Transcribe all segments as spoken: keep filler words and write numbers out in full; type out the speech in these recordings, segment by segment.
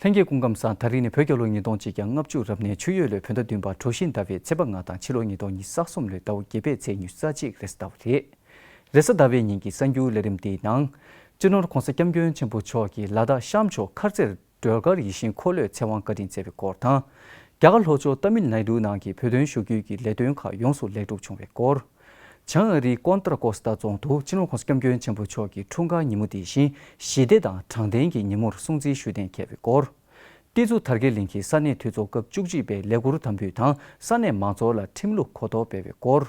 ལྷན་རྒྱས་སྐུ་ཁམས་བཟང་། ད་རིང་ནི་བོད་རྒྱལ་ལོ་ཉིས་སྟོང་གཅིག་བརྒྱ་ལྔ་བཅུ་རབ་གནས་ཆུ་ཡོས་ལོའི་བོད་ཟླ་བདུན་པ་གྲོ་བཞིན་ཟླ་བའི་ཚེས་པ་ལྔ་དང་ཕྱི་ལོ་ཉིས་སྟོང་ཉི་ཤུ་རྩ་གསུམ་ལོའི་ཟླ་བ་བརྒྱད་པའི་ཚེས་ཉི་ཤུ་རྩ་གཅིག་རེས་གཟའ་ཟླ་བ་རེད། རེས་གཟའ་ཟླ་བའི་ཉིན་གྱི་གསར་འགྱུར་ལས་རིམ་འདིའི་ནང་། སྤྱི་ནོར་༧གོང་ས་༧སྐྱབས་མགོན་ཆེན་པོ་མཆོག་གིས་ལ་དྭགས་གཤམ་ཕྱོགས་མཁར་རྩེར་སྒྲོལ་དཀར་ཡིད་བཞིན་འཁོར་ལོའི་ཚེ་དབང་བཀའ་དྲིན་སྩལ་བའི་སྐོར་དང་། རྒྱ་གར་ལྷོ་ཕྱོགས་ཏ་མིལ་ནའི་ཌུ་ནང་གི་བོད་དོན་ཞུ་སྐུལ་གྱི་ལས་དོན་ཁག་ཡོངས་སུ་ལེགས་གྲུབ་བྱུང་བའི་སྐོར། བྱང་ཨ་རིའི་ཀོན་ཏྲ་ཀོ་སྟ་རྫོང་དུ་སྤྱི་ནོར་༧གོང་ས་༧སྐྱབས་མགོན་ཆེན་པོ་མཆོག་གི་འཁྲུངས་སྐར་ཉིན་མོ་དེ་བཞིན་ཞི་བདེ་དང་དྲང་བདེན་གྱི་ཉིན་མོར་སྲུང་བརྩི་ཞུ་གཏན་འཁེལ་བའི་སྐོར། ཏི་ཛུ་དར་རྒྱས་གླིང་གི་ས་གནས་འཐུས་ཚོགས་སྐབས་བཅུ་གཅིག་པའི་ལས་འཁུར་དམ་འབུལ་དང་ས་གནས་མང་ཚོགས་ལ་ཁྲིམས་ལུགས་གོ་རྟོགས་སྤེལ་བའི་སྐོར།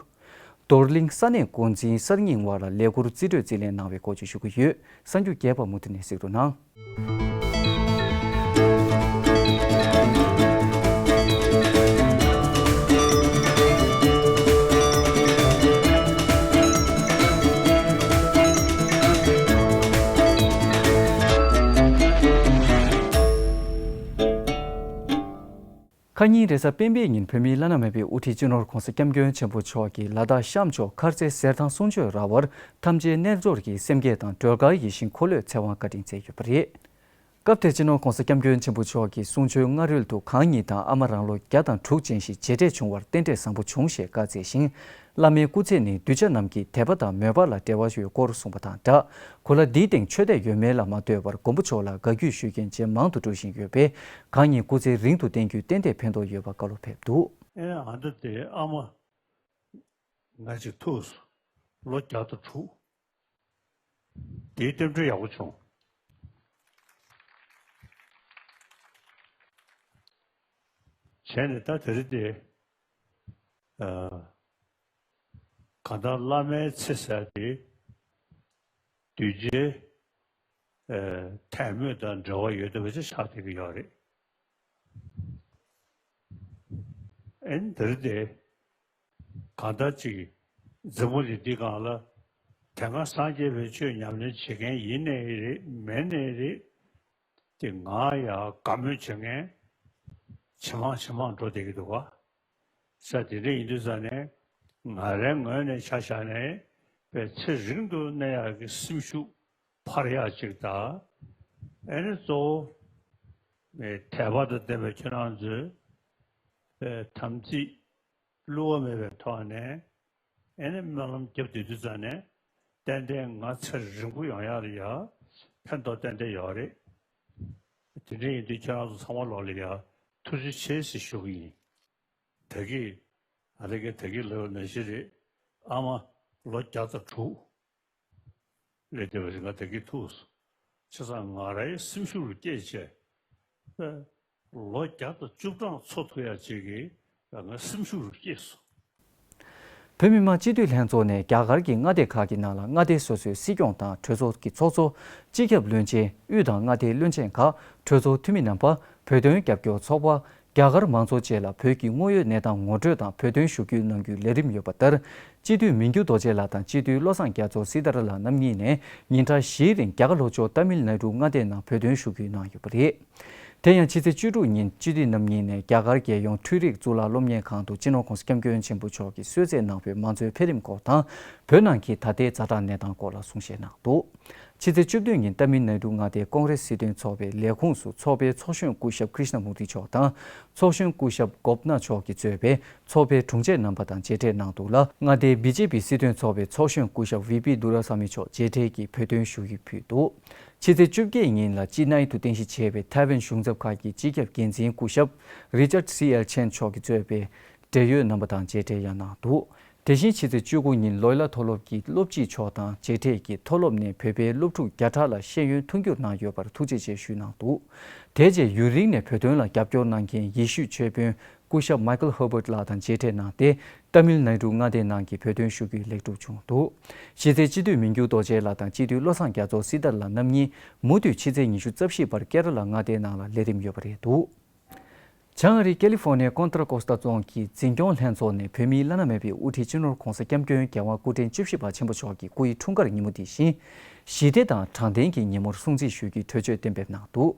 རྡོར་གླིང་ས་གནས་འགོ་འཛིན་གསར་རྙིང་དབར་ལ་ལས་འཁུར་རྩིས་སྤྲོད་རྩིས་ལེན་གནང་བའི་སྐོར་བཅས་ཞུ་གི་ཡོད། གསར་འགྱུར་རྒྱས་པ་མུ་མཐུད་ནས་གཟིགས་རོགས་གནང་། ཁ་ཉིན་རེས་གཟའ་སྤེན་པའི་ཉིན་བོད་མིའི་བླ་ན་མེད་པའི་དབུ་ཁྲིད་སྤྱི་ནོར་༧གོང་ས་༧སྐྱབས་མགོན་ཆེན་པོ་མཆོག་གིས་ལ་དྭགས་གཤམ་ཕྱོགས་མཁར་རྩེ་ཟེར་ཐང་གསུང་ཆོས་ར་བར་ཐམས་ཅད་རྣལ་འབྱོར་གྱི་སེམས་བསྐྱེད་དང་སྒྲོལ་དཀར་ཡིད་བཞིན་འཁོར་ལོའི་ཚེ་དབང་བཀའ་དྲིན་སྩལ་ཡོད་པ་རེད། སྐབས་དེར་སྤྱི་ནོར་༧གོང་ས་༧སྐྱབས་མགོན་ཆེན་པོ་མཆོག་གིས་གསུང་ཆོས་སྔ་རོལ་དུ་གང་ཉིད་དང་ཨ་མ་རང་ལོ་བརྒྱ་དང་དྲུག་ཅན་ཞིག་མཇལ་འཕྲད་བྱུང་བར་རྟེན་འབྲེལ་བཟང་པོ་བྱུང་ཞེས་བཀའ་སྩལ་ཞིང་། བླ་མའི་སྐུ་ཚེ་ནི་གདུལ་བྱ་རྣམས་ཀྱི་དད་པ་དང་མོས་པ་ལ་འབྲེལ་བ་ཡོད་སྐོར་གསུངས་པ་དང་སྦྲགས། གོ་ལ་འདིའི་སྟེང་ཆོས་དད་ཡོད་མེད་ལ་མ་ལྟོས་པར་མགོན་པོ་མཆོག་ལ་དགའ་རྒྱུས་ཞུ་མཁན་ཇེ་མང་དུ་འགྲོ་བཞིན་ཡོད་པས། གང་ཉིད་སྐུ་ཚེ་རིང་དུ་བརྟན་རྒྱུའི་ཏན་ཏན་ཕན་ཐོགས་ཡོད་པ་བཀའ་སློབ་ཕེབས་འདུག། ཨེ་ཨ་འདི་དེ་ཨ་མ་ང་ཅིག་ཐུག་སོང་། ལོ་བརྒྱ་དང་དྲུག། དེའི་རྟེན་འབྲེལ་ཡག་པོ་བྱུང་། བྱས་ནས་ད་དེ་རིང་དེ། ཨ། གང་ལྟར་བླ་མའི་ཚེ་ཟེར་དེ་གདུལ་བྱའི་ཨ་དད་མོས་དང་འབྲེལ་བ་ཡོད་བསྡད་པ་ཅིག་ཆགས་བསྡད་ཀྱི་ཡོད་རེད། ཨེ་འདིར་དེ་གང་ལྟར་ཅིག་འཛིན་པ་ལས་འདི་སྒང་ལ་དེ་སྔ་སངས་རྒྱས་པའི་ཆོས་ཉམས་ལེན་བྱེད་མཁན་ཡིན་ནའི་རེད་མིན་ནའི་རེད། དེ་ང་ཡང་དགའ་མོས་བྱེད་མཁན་ཇེ་མང་ཇེ་མང་འགྲོ་བསྡད་ཀྱི་འདུག་ག། ས་དེ་འདྲ་ཡིན་དུས་ཙང་ནས་ང་རའི་ངོས་ནས་ཆ་བཞག་ནས་པའི་ཚེ་རིང་དུ་གནས་ཡག་གི་སེམས་ཤུགས་འཕར་ཡག་ཅིག་དང་། ཨེ་ནི་གཙོ་བོ་དད་པ་དང་ལྡན་པའི་ཁྱེད་རང་ཚོས་པའི་དམ་ཚིག་བསླུ་བ་མེད་པའི་ཐོག་ནས་ཨེ་ནི་སྨོན་ལམ་བརྒྱབ་བསྡད་དུས་ཙང་ནས་ཏན་ཏན་ང་ཚེ་རིང་པོ་ཡོང་ཡག་ལ་ཡ་ཕན་ཐོགས་ཏན་ཏན་ཡོད་རེད། དེ་འདྲ་ཡིན་དུས་ཁྱེད་རང་ཚོ་ཚང་མ་ལོག་ལ་ཡ་ཐུགས་རྗེ་ཆེ་ཟེར་ཞུ་གི་ཡིན། ད་གི་ཨ་རི་གི་ད་གི་ལོ་ནང་བཞིན་རེད། ཨ་མ་ལོ་བརྒྱ་དང་དྲུག་རེད་བསྡད་པ་རེད། ང་ད་གི་ཐུག་སོང་། བྱས་ཙང་ང་རའི་སེམས་ཤུགས་རུ་སྐྱེས་བྱས། ལོ་བརྒྱ་དང་བཅུ་གྲངས་འཚོ་ཐུབ་ཡ་ཅིག་གི་ང་སེམས་ཤུགས་རུ་སྐྱེས་སོང་། བོད་མི་མང་སྤྱི་འཐུས་ལྷན་ཚོགས་ནས་རྒྱ་གར་གྱི་མངའ་སྡེ་ཁག་གི་ནང་ལ་མངའ་སྡེ་སོ་སོའི་སྲིད་སྐྱོང་དང་གྲོས་ཚོགས་ཀྱི་ཚོགས་གཙོ། སྤྱི་ཁྱབ་བློན་ཆེན། དབུས་དང་མངའ་སྡེའི་བློན་ཆེན་ཁག་གྲོས་ཚོགས་འཐུས་མི་རྣམ་པ། བོད་དོན་རྒྱབ་སྐྱོར་ཚོགས་པ། རྒྱ་གར་མང་ཚོགས་བཅས་ལ་བོད་ཀྱི་དངོས་ཡོད་གནས་སྟངས་ངོ་སྤྲོད་དང་བོད་དོན་ཞུ་སྐུལ་གནང་རྒྱུའི་ལས་རིམ་ཡོད་པ་ལྟར། སྤྱི་འཐུས་མི་འགྱུར་རྡོ་རྗེ་ལགས་དང་སྤྱི་འཐུས་བློ་བཟང་རྒྱ་མཚོ་སྲི་ཐར་ལགས་རྣམ་གཉིས་ནས་ཉིན་གྲངས་བཞིའི་རིང་རྒྱ་གར་ལྷོ་ཕྱོགས་ཏ་མིལ་ནཱི་ཌུ་མངའ་སྡེའི་ནང་བོད་དོན་ཞུ་སྐུལ་གནང་ཡོད་པ་རེད། དེ་ཡང་ཕྱི་ཚེས་བཅུ་དྲུག་ཉིན་སྤྱི་འཐུས་རྣམ་གཉིས་ནས་རྒྱ་གར་རྒྱལ་ཡོངས་འཕྲུལ་རིག་གཙུག་ལག་སློབ་གཉེར་ཁང་དུ་སྤྱི་ནོར་༧གོང་ས་༧སྐྱབས་མགོན་ཆེན་པོ་མཆོག་གིས་གསོལ་སྩལ་གནང་བའི་མང་གཙོའི་འཕེལ་རིམ་སྐོར་དང་བོད་ནང་གི་ད་ལྟའི་ཛ་དྲག་གནས་སྟངས་སྐོར་ལ་གསུང་བཤད་གནང་འདུག། ཕྱི་ཚེས་བཅུ་བདུན་ཉིན་ཏ་མིལ་ནཱི་ཌུ་མངའ་སྡེའི་ཀོང་རེས་སྲིད་དོན་ཚོགས་པའི་ལས་ཁུངས་སུ་ཚོགས་པའི་ཚོགས་གཞོན་སྐུ་ཞབས་ཀྲིཤ་ན་མུར་ཏི་མཆོག་དང་ཚོགས་གཞོན་སྐུ་ཞབས་གོབ་ན་མཆོག་གིས་གཙོས་པའི་ཚོགས་པའི་དྲུང་ཆེ་རྣམ་པ་དང་མཇལ་འཕྲད་གནང་འདུག་ལ། མངའ་སྡེའི་བི་ཇེ་པི་སྲིད་དོན་ཚོགས་པའི་ཚོགས་གཞོན་སྐུ་ཞབས་ཝི་པི་དུ་ར་ས་མི་མཆོག་མཇལ་འཕྲད་ཀྱིས་བོད་དོན་ཞུ་ཡིག་ཕུལ་འདུག། ཕྱི་ཚེས་བཅོ་བརྒྱད་ཉིན་ལ་ཅི་ནའི་དུ་རྟེན་གཞི་བྱས་པའི་ཐའེ་ཝན་གཞུང་ཚབ་ཁང་གི་སྤྱི་ཁྱབ་འགན་འཛིན་སྐུ་ཞབས་རི་ཅར་སི་ཨེལ་ཆེན་མཆོག་གིས་གཙོས་པའི་འབྲེལ་ཡོད་རྣམ་པ་དང་མཇལ་འཕྲད་ཡང་གནང་འདུག། དེ་བཞིན་ཕྱི་ཚེས་བཅུ་དགུ་ཉིན་ལོ་ཡ་ལ་མཐོ་སློབ་ཀྱི་སློབ་སྤྱི་མཆོག་དང་མཇལ་འཕྲད་ཀྱིས་མཐོ་སློབ་ནས་བོད་པའི་སློབ་ཕྲུག་བརྒྱ་ཕྲག་ལ་ཤེས་ཡོན་མཐུན་འགྱུར་གནང་ཡོད་པར་ཐུགས་རྗེ་ཆེ་ཞུས་གནང་འདུག། དེ་རྗེས་ཡུན་རིང་ནས་བོད་དོན་ལ་རྒྱབ་སྐྱོར་གནང་མཁན་ཡེ་ཤུའི་ཆོས་དཔོན་སྐུ་ཞབས་མའི་ཁལ་ཧར་བྷར་ལགས་དང་མཇལ་འཕྲད་གནང་སྟེ། ཏ་མིལ་ནཱི་ཌུ་མངའ་སྡེའི་ནང་གི་བོད་དོན་ཞུ་སྐུལ་ལེགས་གྲུབ་བྱུང་འདུག། གཞི་རྩའི་སྤྱི་འཐུས་མི་འགྱུར་རྡོ་རྗེ་ལགས་དང་སྤྱི་འཐུས་བློ་བཟང་རྒྱ་མཚོ་སྲི་ཐར་ལགས་རྣམ་གཉིས་མུ་མཐུད་ཕྱི་ཚེས་ཉི་ཤུ་རྩ་བཞི་བར་ཀེ་ར་ལ་མངའ་སྡེའི་ནང་ལ་ལས་རིམ་ཡོད་པ་རེད་འདུག། བྱང་ཨ་རིའི་ཀེ་ལི་ཧྥོར་ནི་ཡའི་ཀོན་ཏྲ་ཀོ་སྟ་རྫོང་གི་འཛིན་སྐྱོང་ལྷན་ཚོགས་ནས་བོད་མིའི་བླ་ན་མེད་པའི་དབུ་ཁྲིད་སྤྱི་ནོར་༧གོང་ས་༧སྐྱབས་མགོན་རྒྱལ་དབང་སྐུ་ཕྲེང་བཅུ་བཞི་པ་ཆེན་པོ་མཆོག་གི་སྐུ་ཡི་འཁྲུངས་སྐར་ཉིན་མོ་དེ་བཞིན་ཞི་བདེ་དང་དྲང་བདེན་གྱི་ཉིན་མོར་སྲུང་བརྩི་ཞུ་རྒྱུའི་གྲོས་ཆོད་གཏན་འབེབས་གནང་འདུག།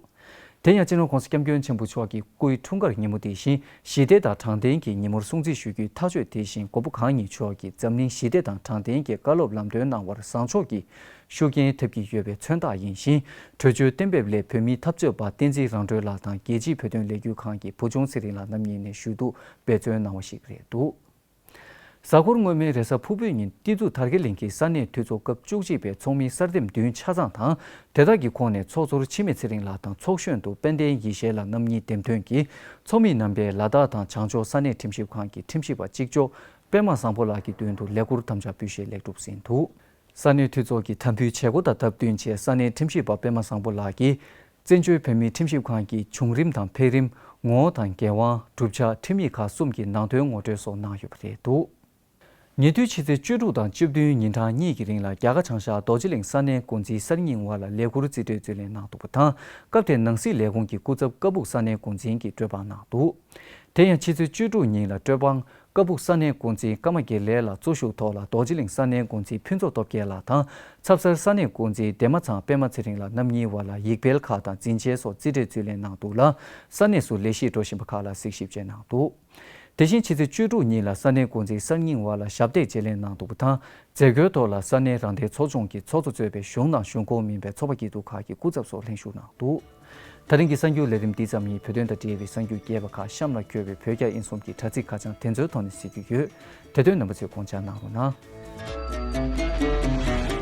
དེ་ཡང་སྤྱི་ནོར་༸གོང་ས་༸སྐྱབས་མགོན་ཆེན་པོ་མཆོག་གི་སྐུའི་འཁྲུངས་སྐར་ཉིན་མོ་དེ་བཞིན་ཞི་བདེ་དང་དྲང་བདེན་གྱི་ཉིན་མོར་སྲུང་བརྩི་ཞུ་རྒྱུའི་ཐག་གཅོད་དེ་བཞིན་མགོན་པོ་གང་ཉིད་མཆོག་གིས་འཛམ་གླིང་ཞི་བདེ་དང་དྲང་བདེན་གྱི་བཀའ་སློབ་ལམ་སྟོན་གནང་བར་བཟང་ཕྱོགས་ཀྱི་ཤུགས་རྐྱེན་ཐེབས་ཀྱི་ཡོད་པའི་མཚོན་རྟགས་ཡིན་ཞིང་། གྲོས་ཆོད་གཏན་འབེབས་སླད་བོད་མིའི་འཐབ་རྩོད་པ་བསྟན་འཛིན་རང་གྲོལ་ལགས་དང་རྒྱལ་སྤྱིའི་བོད་དོན་ལས་འགུལ་ཁང་གི་བུ་ཆུང་ཚེ་རིང་ལགས་རྣམ་གཉིས་ནས་ཞུ་གཏུག་འབད་བརྩོན་གནང་བ་ཞིག་རེད་འདུག་གཟའ་འཁོར་སྔོན་མའི་རེས་གཟའ་ཕུར་བུའི་ཉིན་ཏི་ཛུ་དར་རྒྱས་གླིང་གི་ས་གནས་འཐུས་ཚོགས་སྐབས་བཅུ་གཅིག་པའི་ཚོགས་མིའི་གསར་འདེམས་བདུན་ཆ་ཚང་དང་། དེ་དག་གི་ཁོངས་ནས་ཚོགས་གཙོར་འཆི་མེད་ཚེ་རིང་ལགས་དང་ཚོགས་གཞོན་དུ་དཔལ་ལྡན་ཡེ་ཤེས་ལགས་རྣམ་གཉིས་འདེམས་ཐོན་གྱིས། ཚོགས་མི་རྣམ་པས་ལ་དྭགས་དང་བྱང་ཕྱོགས་ས་གནས་ཁྲིམས་ཞིབ་ཁང་གི་ཁྲིམས་ཞིབ་པ་གཅིག་ལྕོགས་པད་མ་བཟང་པོ་ལགས་ཀྱི་མདུན་དུ་ལས་འཁུར་དམ་བཅའ་འབུལ་བཞེས་ལེགས་གྲུབ་ཟིན་འདུག་ས་གནས་འཐུས་ཚོགས་ཀྱི་དམ་འབུལ་བྱེད་སྒོ་དང་སྟབས་བསྟུན་ཆེད་ས་གནས་ཁྲིམས་ཞིབ་པ་པད་མ་བཟང་པོ་ལགས་ཀྱིས། བཙན་བྱོལ་བོད་མིའི་ཁྲིམས་ཞིབ་ཁང་གི་བྱུང་རིམ་དང་འཕེལ་རིམ། ངོ་བོ་དང་འགན་དབང་། གྲུབ་ཆ། ཁྲིམས་ཡིག་ཁག་གསུམ་གྱི་ནང་དོན་ངོ་སྤྲོད་སོགས་གནང་ཡོད་པ་རེད་འདུག་ཉེ་དུས་ཕྱི་ཚེས་བཅུ་དྲུག་དང་བཅུ་བདུན་ཉིན་གྲངས་གཉིས་ཀྱི་རིང་ལ་རྒྱ་གར་བྱང་ཤར་རྡོ་རྗེ་གླིང་ས་གནས་འགོ་འཛིན་གསར་རྙིང་བར་ལ་ལས་འཁུར་རྩིས་སྤྲོད་རྩིས་ལེན་གནང་འདུག་པ་དང་། སྐབས་དེར་ནང་སྲིད་ལས་ཁུངས་ཀྱི་སྐུ་ཚབ་ཀ་སྦུག་ས་གནས་འགོ་འཛིན་གྱིས་སྤྲོད་དཔང་གནང་འདུག་དེ་ཡང་ཕྱི་ཚེས་བཅུ་དྲུག་ཉིན་ལ་སྤྲོད་དཔང་ཀ་སྦུག་ས་གནས་འགོ་འཛིན་ཀརྨ་དགེ་ལེགས་ལགས་གཙོ་བཞུགས་ཐོག་ལ་རྡོ་རྗེ་གླིང་ས་གནས་འགོ་འཛིན་ཕུན་ཚོགས་སྟོབས་རྒྱལ་ལགས་དང་། ཚབ་གསར་ས་གནས་འགོ་འཛིན་ལྡན་མ་ཚང་པད་མ་ཚེ་རིང་ལགས་རྣམ་གཉིས་བར་ལ་ཡིག་འབེལ་ཁག་དང་འཛིན་ཆས་སོགས་རྩིས་སྤྲོད་རྩིས་ལེན་གནང་འདུག་ལ། ས་གནས་སུ་ལས་གཞིས་འགྲོ་བཞིན་པ་ཁག་ལ་གཟིགས་ཞིབ་བྱས་གནང་འདུག་དེ་བཞིན་ཕྱི་ཚེས་བཅུ་དྲུག་ཉིན་ལ་ས་གནས་འགོ་འཛིན་གསར་རྙིང་བར་ལ་ཞབས་སྟེགས་བརྗེ་ལེན་གནང་འདུག་པ་དང་། མཛད་སྒོའི་ཐོག་ལ་ས་གནས་རང་བདེན་ཚོགས་ཆུང་གི་ཚོགས་གཙོ་གཙོས་པའི་གཞུང་དང་གཞུང་ཁོངས་མིན་པའི་ཚོགས་པ་སྐྱིད་སྡུག་ཁག་གི་སྐུ་ཚབ་སོགས་ལྷན་ཞུགས་གནང་འདུག་ད་རིང་གི་གསར་འགྱུར་ལས་རིམ་འདི་ཙམ་ཡིན། བོད་དོན་དང་འབྲེལ་བའི་གསར་འགྱུར་རྒྱས་པ་ཁག་གཤམ་ལ་འཁོད་པའི་བོད་རྒྱ་དབྱིན་གསུམ་གྱི་དྲ་ཚིགས་ཁ་བྱང་དེ་ཚོའི་ཐོག་ནས་གཟིགས་རྒྱུ་ཡོད། དེ་དོན་རྣམ་པ་ཚོས་དགོངས་འཇགས་གནང་རོགས་གནང་།